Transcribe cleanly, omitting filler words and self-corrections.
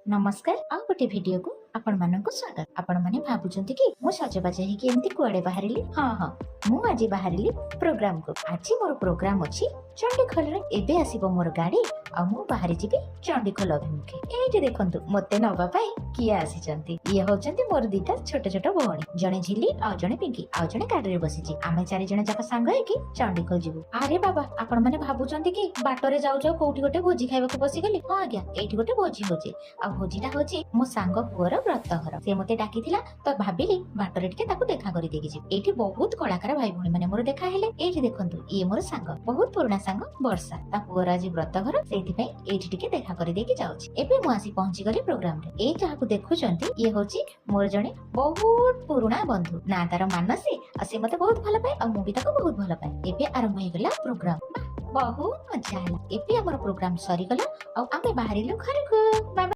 ନମସ୍କାର, ଆଉ ଗୋଟେ ଭିଡିଓକୁ ଆପଣମାନଙ୍କୁ ସ୍ୱାଗତ। ଆପଣମାନେ ଭାବୁଛନ୍ତି କି ମୁଁ ସଜବାଜ ହେଇକି ଏମିତି କୁଆଡେ ବାହାରିଲି? ହଁ, ମୁଁ ଆଜି ବାହାରିଲି ପ୍ରୋଗ୍ରାମକୁ। ଆଜି ମୋର ପ୍ରୋଗ୍ରାମ ଅଛି ଚଣ୍ଡିଖୋଲରେ। ଏବେ ଆସିବ ମୋର ଗାଡି ଆଉ ମୁଁ ବାହାରି ଯିବି ଚଣ୍ଡିଖୋଲ ଅଭିମୁଖେ। ଏଇଠି ଦେଖନ୍ତୁ, ମତେ ନବା ପାଇଁ କିଏ ଆସିଛନ୍ତି। ଇଏ ହଉଛନ୍ତି ମୋର ଦିଟା ଛୋଟ ଛୋଟ ଭଉଣୀ, ଜଣେ ଝିଲି ଆଉ ଜଣେ ପିଙ୍କି, ଆଉ ଜଣେ ଗାଡିରେ ବସିଛି। ଆମେ ଚାରି ଜଣ ଯାକ ସାଙ୍ଗ ହେଇକି ଚଣ୍ଡିଖୋଲ ଯିବୁ। ଆରେ ବାବା, ଆପଣ ମାନେ ଭାବୁଛନ୍ତି କି ବାଟରେ ଯାଉ ଯାଉ କୋଉଠି ଗୋଟେ ଭୋଜି ଖାଇବାକୁ ବସିଗଲି? ହଁ ଆଜ୍ଞା, ଏଇଠି ଗୋଟେ ଭୋଜି ହଉଛି ଆଉ ଭୋଜିଟା ହଉଛି ମୋ ସାଙ୍ଗ ପୁଅର ବ୍ରତଘର। ସେ ମତେ ଡାକିଥିଲା ତ ଭାବିଲି ବାଟରେ ଟିକେ ତାକୁ ଦେଖା କରିଦେଇକି ଯିବି। ଏଇଠି ବହୁତ କଳାକାର ଭାଇ ଭଉଣୀ ମାନେ ମୋର ଦେଖା ହେଲେ। ଏଇଠି ଦେଖନ୍ତୁ, ଇଏ ମୋର ସାଙ୍ଗ, ବହୁତ ପୁରୁଣା ସାଙ୍ଗ ବର୍ଷା। ତା ପୁଅର ଆଜି ବ୍ରତଘର, ସେଇଥିପାଇଁ ଏଇଠି ଟିକେ ଦେଖା କରିଦେଇକି ଯାଉଛି। ଏବେ ମୁଁ ଆସି ପହଞ୍ଚିଗଲି ପ୍ରୋଗ୍ରାମରେ। ଏଇ ଯାହାକୁ ଦେଖୁଛନ୍ତି, ଇଏ ହଉଛି ମୋର ଜଣେ ବହୁତ ପୁରୁଣା ବନ୍ଧୁ, ନା ତାର ମାନସୀ। ଆଉ ସେ ମତେ ବହୁତ ଭଲ ପାଏ ଆଉ ମୁଁ ବି ତାକୁ ବହୁତ ଭଲ ପାଏ। ଏବେ ଆରମ୍ଭ ହେଇଗଲା ପ୍ରୋଗ୍ରାମ। ବହୁତ ମଜା ହେଲା। ଏବେ ଆମର ପ୍ରୋଗ୍ରାମ ସରିଗଲା ଆଉ ଆମେ ବାହାରିଲୁ ଘରକୁ। ବାଏ।